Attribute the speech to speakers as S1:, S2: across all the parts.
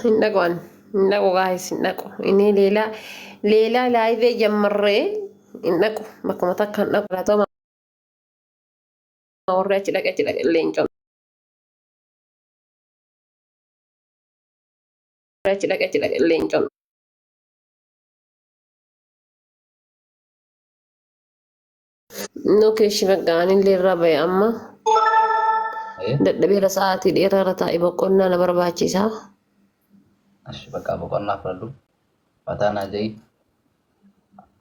S1: Hin dhaqu an. Hin dhaqu guys hin dhaqu. Inni leelaa leelaa laayivee jammarree hin dhaqu. Bakkuma takka hin dhaqu. Galatoomaa warri achi dhaqe achi dhaqe leencoon. Achi dhaqe achi dhaqe leencoon. No keeshi bakka anillee irraa bahe amma. Dadhabeera sa'aatii dheeraa irra taa'e boqonnaa na barbaachisa.
S2: Ashi bakka boqonnaa fudhadhu. Mataa naa ja'i.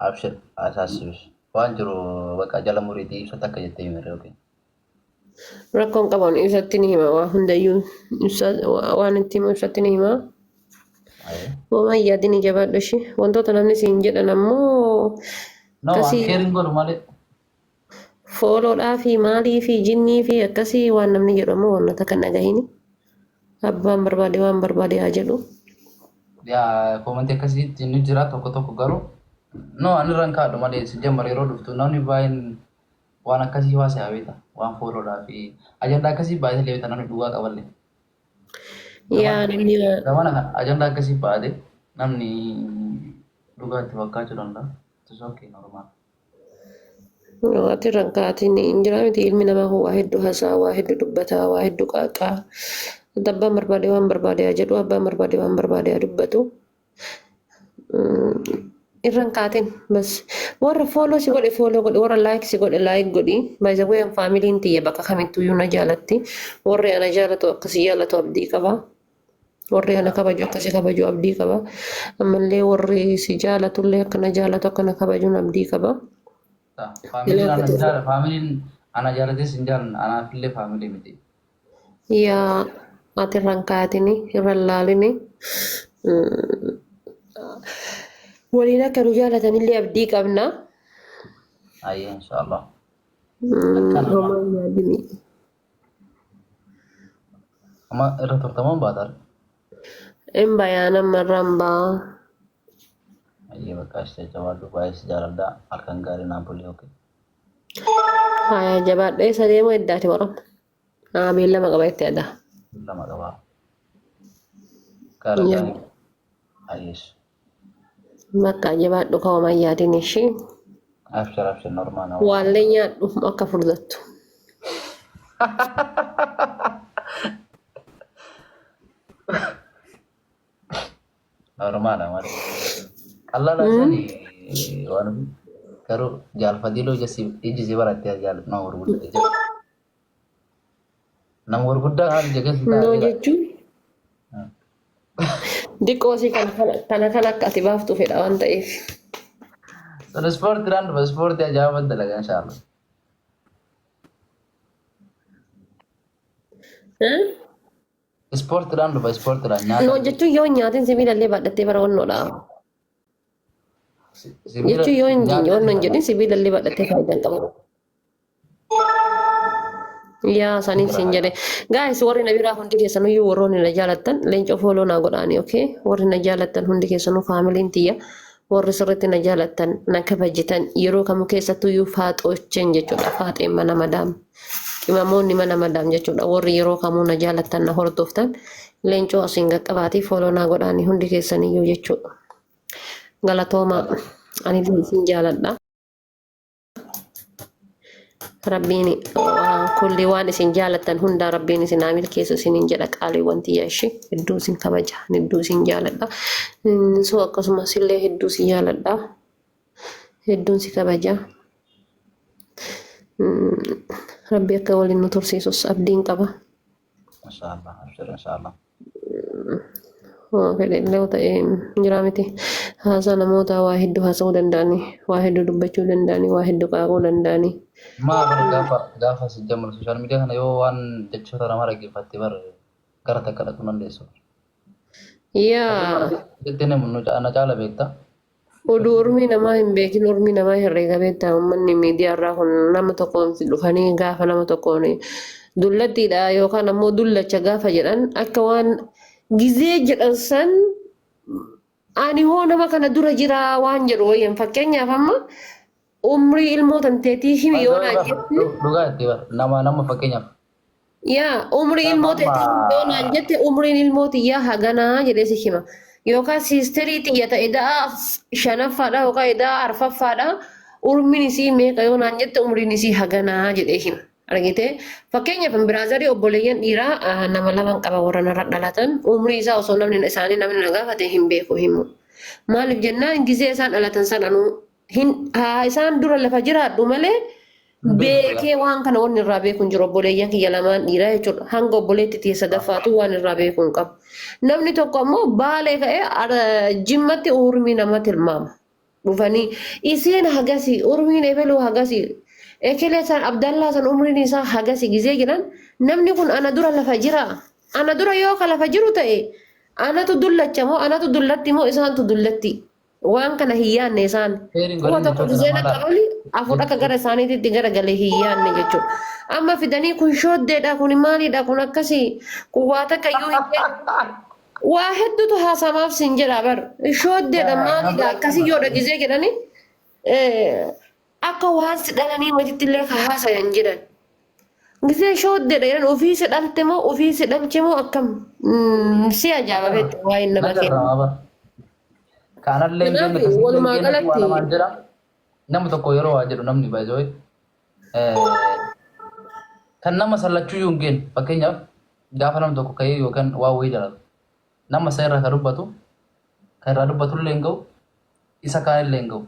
S2: Abshir asaasibis. Waan jiru bakka jala muriitii ibsa takka jettee himirre yookiin.
S1: Rakkoon qaban ibsatti ni hima waa hundayyuu ibsa waan itti himu ibsatti ni hima. Homaa hin yaadini jabaadhu ishii. Wantoota namni siin jedhan ammoo
S2: No, waan
S1: akkasii
S2: keeriin godhu malee.
S1: fooloodhaa fi maalii fi jinnii fi akkasii waan namni jedhu ammoo wantoota kan dhagahini. Abbaan barbaade waan barbaade haa jedhu.
S2: Yaa koomantii akkasiitti ni jira tokko tokko garuu no ani irra hin kaadhu malee si jammar yeroo dhuftu namni baay'een waan akkasii waa si'a beekta waan fooloodhaa fi ajandaa akkasii baay'ee beekta namni dhugaa qaballee.
S1: Yaa namni
S2: Zamana kana ajandaa akkasii baate namni dhugaa itti fakkaachuu danda'a. It is okay normal.
S1: Ati irra hin kaatin hin jiraa miti ilmi namaa kun waa hedduu hasaa waa hedduu dubbataa waa hedduu qaaqaa. Abbaan barbaade waan barbaade haa jedhu abbaan barbaade waan barbaade haa dubbatu. Irra hin kaatin bas warra follow si godhe follow godhi warra like si godhe like godhi by the way faamiliin tiyya bakka kamittuyyuu na jaalatti warri ana jaalatu akkasi jaalatu abdii qaba warri ana kabaju akkasi kabaju abdii qaba ammallee warri si jaalatullee akka na jaalatu akka na kabajuun abdii qaba.
S2: Faamiliin ana jaala faamiliin ana jaalates hin jaalanne anaafillee faamilii miti.
S1: Yaa ati irra hin kaatini irra hin laalini. Waliin akka nu jaalatanillee abdii qabna.
S2: Ayyee inshaallah. Akkana
S1: Homaa hin yaadini.
S2: Amma irra turtamoon baata.
S1: Hin bayaan amma irra hin baa.
S2: Ayyee bakka ishee jabaadhu baay'ee si jaaladha halkan gaarii naa bulii okay.
S1: Haya jabaadhu eessa deemuu eddaati waram. Haa beellama qaba itti adaa.
S2: Lama qabaa. Gaara gaarii. Ayyees.
S1: Bakka jabaadhu kaawwamaa yaadin ishii.
S2: Abshir abshir normaal.
S1: Waallee nyaadhu akka furdattu.
S2: Normaala malee. Qal'aadha sani waan ofii. Garuu jaalfatiiloo ija si iji si barattee jaal nama gurguddaa ija. Nama gurguddaa kan ija keessa
S1: No
S2: taa'ee
S1: jechuun diqqoo si kana kana kana akka ati baaftu fedha waan ta'eef.
S2: Sun ispoortiidhaan dhufa ispoortii ajaa'iba dalaga inshaallah.
S1: Eh?
S2: Ispoortiidhaan dhufa ispoortiidhaan
S1: No
S2: nyaata.
S1: jechuun yoo hin nyaatin sibiila illee baadhattee bara wannoodha.
S2: Sibiila
S1: Jechuun yoo hin
S2: nyaata
S1: wanno hin jedhin sibiila illee baadhattee faayidaa hin qabu. Yaa saniif siin jedhe. Guys warri na biraa hundi keessanuyyuu warroonni na jaalattan leencoo fooloo naa godhaani okay? Warri na jaalattan hundi keessanuu faamiliin tiyya warri sirriitti na jaalattan na kabajitan yeroo kamuu keessattuyyuu faaxoocheen jechuudha faaxeen mana madaam. Qimamoonni mana madaam jechuudha. Warri yeroo kamuu na jaalattan na hordoftan leencoo asiin qaqqabaatii fooloo naa godhaanii hundi keessaniyyuu jechuudha. Galatoomaa anillee isin jaaladha. Rabbiin waan kulli waan isin jaalattan hundaa rabbiin isin haa milkeessu isiniin jedha qaaliiwwan tiyya ishee hedduu isin kabaja hedduu isin jaaladha. So akkasumas illee hedduu isin jaaladha. Hedduun si kabaja. Rabbi akka waliin nu tursiisus abdiin qaba.
S2: Inshaallah abshir inshaallah.
S1: Waa fedhe illee yoo ta'e jiraa miti. Haasaa namootaa waa hedduu haasa'uu danda'anii, waa hedduu dubbachuu danda'anii, waa hedduu qaaquu danda'anii.
S2: Maa bar gaafa gaafa si jammaru sooshaal miidiyaa kana yoo waan jechoota namaa dhaggeeffatte bar gara takka dhaquu dandeessu.
S1: Yaa
S2: Jettee namni na caala beekta.
S1: Oduu ormii namaa hin beekin ormii namaa herreega beektaa uummanni miidiyaa irraa kun nama tokkoon dhufanii gaafa nama tokkoon dullattiidha yookaan ammoo dullacha gaafa jedhan akka waan gizee jedhan san ani hoo nama kana dura jira waan jedhu wayyan fakkeenyaaf amma umrii ilmoo tanteetii himi yoo naan jette
S2: Dhugaa itti bar nama nama fakkeenyaaf
S1: Yaa umrii
S2: Kanaaf
S1: ilmoo
S2: amma
S1: teetii yoo naan jette umriin ilmoo tiyyaa haganaa jedhee si hima. Yookaan siisterii tiyya ta'e da'a shanaffaadha yookaan da'a arfaffaadha umriin isii meeqa yoo naan jette umriin isii haganaa jedhee hima. Argitee fakkeenyaaf biraazarii obboleeyyan dhiiraa nama laman qaba warra narra dhalatan umrii isaa osoo namni isaanii namni na gaafate hin beeku himu. Maaliif jennaan gizee isaan dhalatan san anuu hin haa isaan dura lafa jiraadhu malee
S2: hin beektu yaa.
S1: beekee waan kana wanni irraa beeku hin jiru obboleeyyan kiyya lamaan dhiiraa jechuudha. Hanga obboleetti tiyya sadaffaatu waan irraa beeku hin qabu. Namni tokko ammoo baalee ka'ee jimmatti urmii nama tilmaama. Dhufanii isiin hagasi urmiin ebeluu hagasi ekelee san abdallaa san umriin isaa hagasi gizee jedhan namni kun ana dura lafa jira. Ana dura yoo ka lafa jiru ta'e anatu dullacha moo anatu dullatti moo isaantu dullatti. Waan kana hin yaanne isaan.
S2: Feeriin
S1: Quba
S2: godhin
S1: tokko
S2: jechoota
S1: gizee
S2: namaa
S1: na
S2: laata.
S1: qabani afur akka gara isaaniititti gara galee hin yaanne jechuudha. Amma fidanii kun shooddeedha kun maalidha kun akkasii kun waa takka iyyuu hin beeku. Waa hedduutu haasamaaf sin jedha bar. Shooddeedha maalidha akkasii yoodha gizee jedhanii akka waan si dhalanii wajjitti illee ka haasayan jedhan. Gizee shooddeedha jedhan ofii si dhalte moo ofii si dhalche moo akkam si ajaa'iba beekta waa'een nama
S2: Na
S1: keenya.
S2: garrama bar. Kaanallee hin
S1: Kanaaf
S2: jenne kasillee hin
S1: walumaa
S2: jenne waa
S1: galatti
S2: lamaan jira. Nama tokko yeroo waa jedhu namni baay'ee kan nama sallachuu iyyuu hin geenne fakkeenyaaf gaafa namni tokko ka'ee yookaan waa wayii dalagu nama isa irraa kan dubbatu kan irraa dubbatu illee hin ga'u isa kaan illee hin ga'u.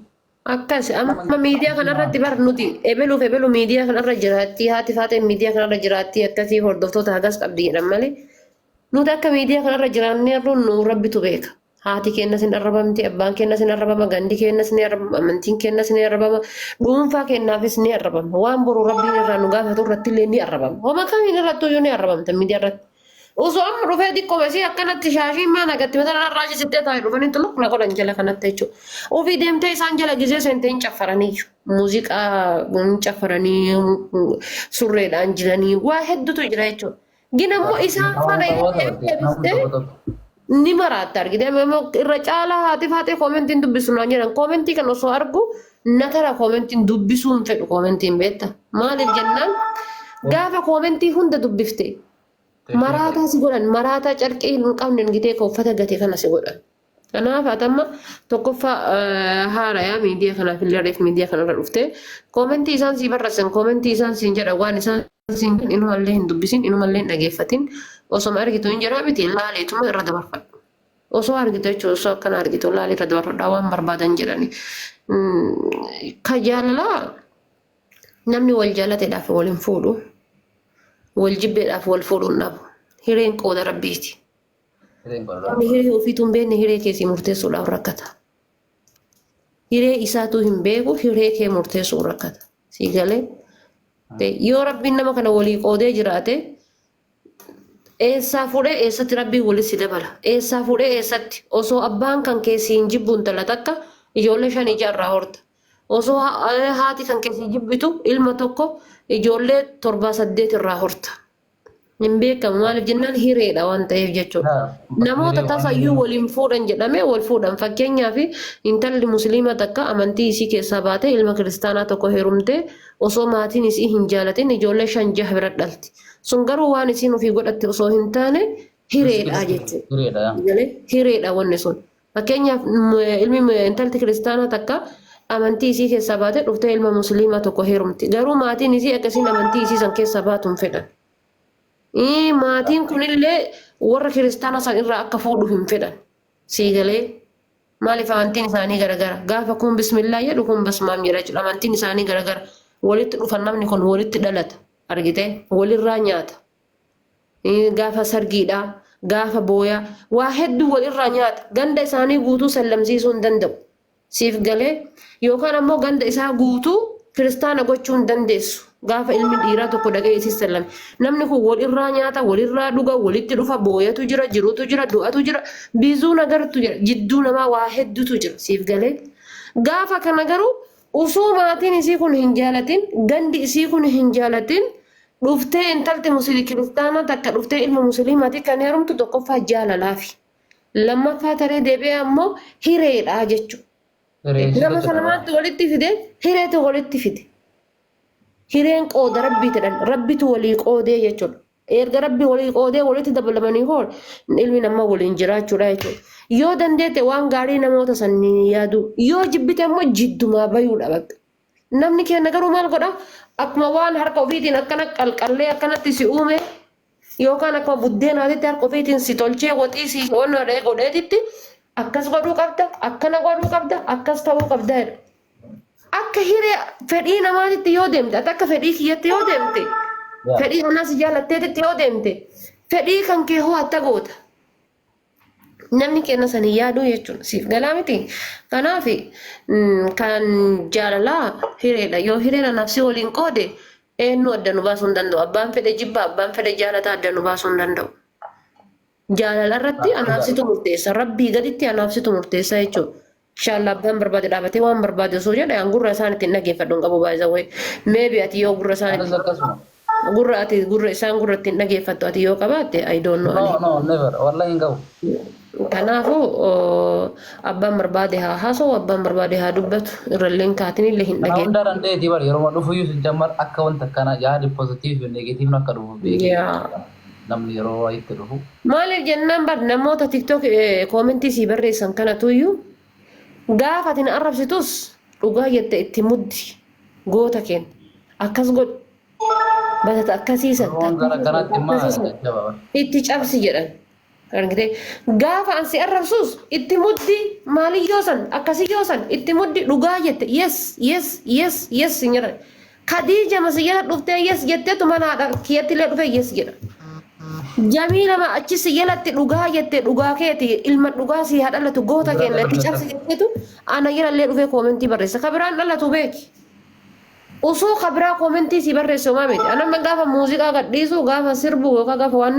S1: Akkas amma miidiyaa kanarratti bar nuti ebeluuf ebelu miidiyaa kanarra jiraatti haati faaxeen miidiyaa kanarra jiraatti akkasii hordoftoota hagas qabdi jedhan malee nuti akka miidiyaa kanarra jiraanneerru nu rabbitu beeka. Haati keenyas hin arrabamti, abbaan keenyas hin arrabama, gandi keenyas ni arrabama, amantiin keenyas ni arrabama, dhuunfaa keenyaafis ni arrabama. Waan boru rabbiin irraa nu gaafatu irratti illee ni arrabama. Homa kamiin irrattu iyyuu ni arrabamta miidiyaa irratti. Osoo amma dhufee xiqqoo isii akkanatti shaashiin maan agatti mataa irraa jisittee taa'e dhufanii xuluq na godhan jala kanatti jechuudha. Ofii deemtee isaan jala gizee seentee hin caffaraniyyuu. Muuziqaa hin caffaranii surreedhaan jiranii waa hedduutu jira jechuudha. Gin ammoo isaan faana yoo deebiste ni maraatta argite. Ammoo irra caalaa haati faatee koomentiin dubbisu naan jedhan koomentii kan osoo argu na tara koomentiin dubbisuu hin fedhu koomentiin beekta. Maaliif jennaan gaafa koomentii hunda dubbifte maraataa si godhan maraataa carqii hin qabne gitee ka uffata gate kana si godhan. Kanaaf ati amma tokkoffaa haarayaa miidiyaa kanaaf illee reef miidiyaa kanarra dhufte koomentii isaan sii barreessan koomentii isaan siin jedhan waan isaan siin jedhan inumallee hin dubbisin inumallee hin dhageeffatin osoma argitu hin jedhaa miti laaleetuma irra dabarfadhu. Osoo argitu jechuun osoo akkana argitu laalee irra dabarfadhaa waan barbaadan jedhani. Ka jaalalaa namni wal jaalateedhaaf wal hin fuudhu wal jibbeedhaaf wal fuudhu hin dhabu. Hireen qooda rabbiiti.
S2: Hireen qooda
S1: Namni hiree ofiituu hin beekne hiree kee sii murteessuudhaaf rakkata. Hiree isaatuu hin beeku hiree kee murteessuun rakkata. Sii galee yoo rabbiin nama kana walii qoodee jiraate eessaa fuudhee eessatti rabbiin walitti si dabala. Eessaa fuudhee eessatti osoo abbaan kan kee siin jibbu intala takka ijoollee shan ija irraa horta. Osoo haati kan kee sii jibbitu ilma tokko ijoollee torbaa saddeet irraa horta. Hin beekamu maaliif jennaan hireedha waan ta'eef jechuudha. Namoota tasayyuu waliin fuudhan jedhamee wal fuudhan fakkeenyaaf intalli musliima takka amantii isii keessaa baatee ilma kiristaanaa tokko heerumtee osoo maatiin isii hin jaalatin ijoollee shan jaha bira dhalti. Sun garuu waan isiin ofii godhatte osoo hin taane hireedha jechuudha.
S2: Hireedha.
S1: Galee hireedha wanni sun. Fakkeenyaaf ilmi intalti kiristaanaa takka amantii isii keessaa baatee dhuftee ilma musliimaa tokko heerumti. Garuu maatiin isii akkasiin amantii isii san keessaa baatu hin fedhan. Maatiin kunillee warra kiristaanaa san irraa akka fuudhu hin fedhan. Sii galee maaliif amantiin isaanii garagara. Gaafa kun bismillaa jedhu kun basmaam jedha jechuudha. Amantiin isaanii garagara. Walitti dhufan namni kun walitti dhalata. Argitee walirraa nyaata. Gaafa sargiidha, gaafa booyaa, waa hedduu wal irraa nyaata. Ganda isaanii guutuu sallamsiisuu hin danda'u. Siif galee yookaan ammoo ganda isaa guutuu kiristaana gochuu hin dandeessu. Gaafa ilmi dhiiraa tokko dhaqee isii sallame. Namni kun wal irraa nyaata, wal irraa dhuga, walitti dhufa, booyatu jira, jirutu jira, du'atu jira, bizuu nagartu jira, jidduu namaa waa hedduutu jira. Siif galee gaafa kana garuu usuu maatiin isii kun hin jaalatin, gandi isii kun hin jaalatin dhuftee intalti musili kiristaanaa takka dhuftee ilma musliimaati kan heerumtu tokkoffaa jaalalaafi. Lammaffaa taree deebi'ee ammoo hireedha jechuudha. Nama sana maaltu walitti fide? Hireetu walitti fide. Hireen qooda rabbii jedhan rabbitu walii qoodee jechuudha. Erga Rabbi walii qoodee walitti dabalamanii hoo ilmi namaa waliin jiraachuudha jechuudha. Yoo dandeette waan gaarii namoota sanii yaadu, yoo jibbite immoo jiddumaa bayuudha bakka. Namni keenya garuu maal godha? Akkuma waan harka ofiitiin akkana qalqallee akkanatti si uume yookaan akkuma buddeenaatitti harka ofiitiin si tolchee waxii si onnaa godheetitti akkas godhuu qabda, akkana godhuu qabda, akkas ta'uu qabda jedha. Akka hiree fedhii namaatitti yoo deemte, ati akka fedhii kiyyatti yoo deemte, fedhii anaas jaalatteetitti yoo deemte, fedhii kan kee hoo atta goota. Namni kenna sanii yaaduu jechuudha. Siif galaa miti. Kanaaf kan jaalalaa hireedha. Yoo hireen anaaf si waliin qoode eenyu adda nu baasuu hin danda'u. Abbaan fedhe jibba, abbaan fedhe jaalata adda nu baasuu hin danda'u. Jaalala irratti anaaf situ murteessa. Rabbii gaditti anaaf situ murteessa jechuudha. Inshallah abbaan barbaade dhaabatee waan barbaade osoo jedhe an gurra isaan ittiin dhageeffadhu hin qabu baay'ee. Maybe ati yoo gurra isaan
S2: Anis akkasuma.
S1: Gurra ati gurra isaan gurra ittiin dhageeffattu ati yoo qabaatte, I don't know.
S2: No,
S1: ani.
S2: no, never. Wallahi hin qabu.
S1: Kanaafuu abbaan barbaade haa haasa'u, abbaan barbaade haa dubbatu, irralleen kaatinillee hin
S2: Kana
S1: dhageeffattu.
S2: hundaa danda'eeti bari yeroo dhufu iyyuu sijammar akka wanta kana yaadi positive fi negative akka dhufu beekee namni yeroo itti dhufu.
S1: Maaliif jennaan bar namoota TikTok comment sii barreessan kanatuyyuu gaafa ati na arrabsitus dhugaa jette itti muddi, goota kenna akkas godhu batata akkasiisan
S2: Yeroon gara kanaatti immoo jajjaba.
S1: Itti cabsi jedhan. Argitee, gaafa ansi arrabsus itti muddi, maaliyyoo san akkasiyyoo san itti muddi, dhugaa jette, yes, yes, yes, yes sin jedhan. Khadiija masi jala dhuftee yes jetteetu mana haadha kiyyatti illee dhufe yes jedha. Jamiila ma achi si jalatti dhugaa jette, dhugaa keeti, ilma dhugaa si haa dhalatu, goota kenna, itti cabsi jetteetu ana jalallee dhufee comment barreessa. Ka biraan dhalatu beeki. Osoo ka biraa comment si barreesse homaa miti. Anamma gaafa muuziqaa gadhiisu, gaafa sirbu yookaan gaafa waan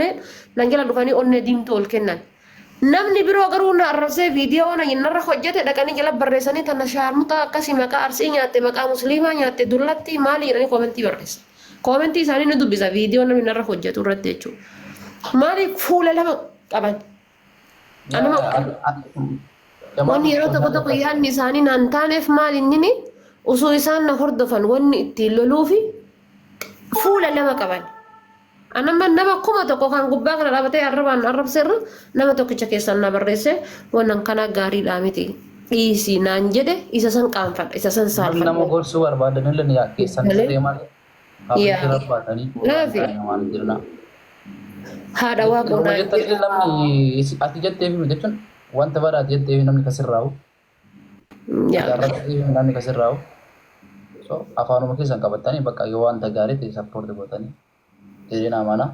S1: nan jala dhufanii onnee diimtuu ol kennan. Namni biroo garuu na arrabsee viidiyoo na narra hojjete dhaqanii jala barreessanii tana shaarmuxaa akkasii, maqaa Arsii nyaatte, maqaa musliimaa nyaatte, dullatti maali jedhanii comment barreessa. Comment isaanii ni dubbisa viidiyoo namni narra hojjetu irratti jechuudha. Maaliif fuula lama qaban? Anuma wanni yeroo tokko tokko yaadni isaanii naan taaneef maal inni osoo isaan na hordofan wanni ittiin loluufi fuula lama qaban. Anamma nama 1000 kan gubbaa kana dhaabatee arrabaan arrabseerra nama tokkicha keessaan na barreesse wannan kana gaariidhaa miti. Dhiisii naan jedhe, isa san qaanfadha, isa san
S2: Namni
S1: saalfadha.
S2: nama gorsuu barbaadan illee ni keessan
S1: Malee?
S2: deemaa
S1: Yaa.
S2: baatanii
S1: Naafi.
S2: waan jirna.
S1: Haadha waaqoo
S2: Yeroo
S1: naan
S2: jettan illee namni ati jetteef jechuun wanta badaa ati jetteef namni kasirraa'u.
S1: Yaa.
S2: Jaarratti namni kasirraa'u. So afaanuma keessan qabattanii bakka yoo wanta gaarii ta'e support gootanii jedheen amana.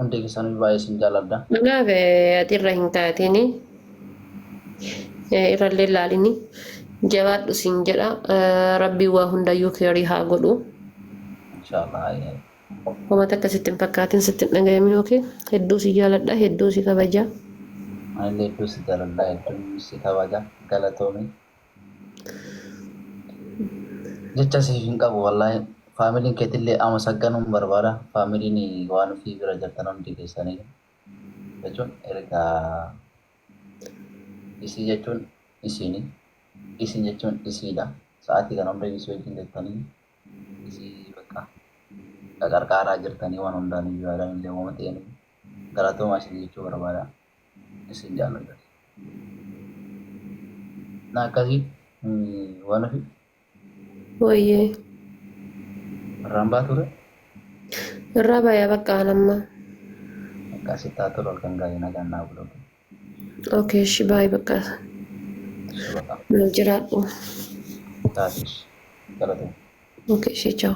S2: Hundi keessanuu baay'ee isin jaalladha.
S1: Kanaaf ati irra hin kaatini. Irrallee ilaalini. Jabaadhu siin jedha. Rabbiin waa hundayyuu keerii haa godhu.
S2: Inshallah.
S1: Uummata akkasitti hin fakkaatin, sitti hin dhagayamin, okay? Hedduu si jaaladha, hedduu si kabaja.
S2: Anillee hedduu si jaaladha, hedduu si kabaja, galatoomi. Jecha siif hin qabu wallaahi. Faamiliin keetillee amasagganuun barbaada. Faamiliin waan ofii bira jirtan hundi keessanii jechuun erga isii jechuun isiini, isin jechuun isiidha. Sa'aatii kana hunda isii wajjin jettanii isii bakka qarqaaraa jirtanii waan hundaan iyyuu yaadan illee uumama ta'een galatoomaa isin jechuu barbaada. Isin jaalladha. Na akkasii waan ofii
S1: Wayyee.
S2: Irraan baa ture.
S1: Irraa bayaa bakka anamma.
S2: Akkasitti haa tolu, halkan gaarii, nagaan naa bulatu.
S1: Okay, ishi baay'ee bakka.
S2: Bakka
S1: Naaf jiraadhu.
S2: taatis galatoomi.
S1: Okay, ishee ciao.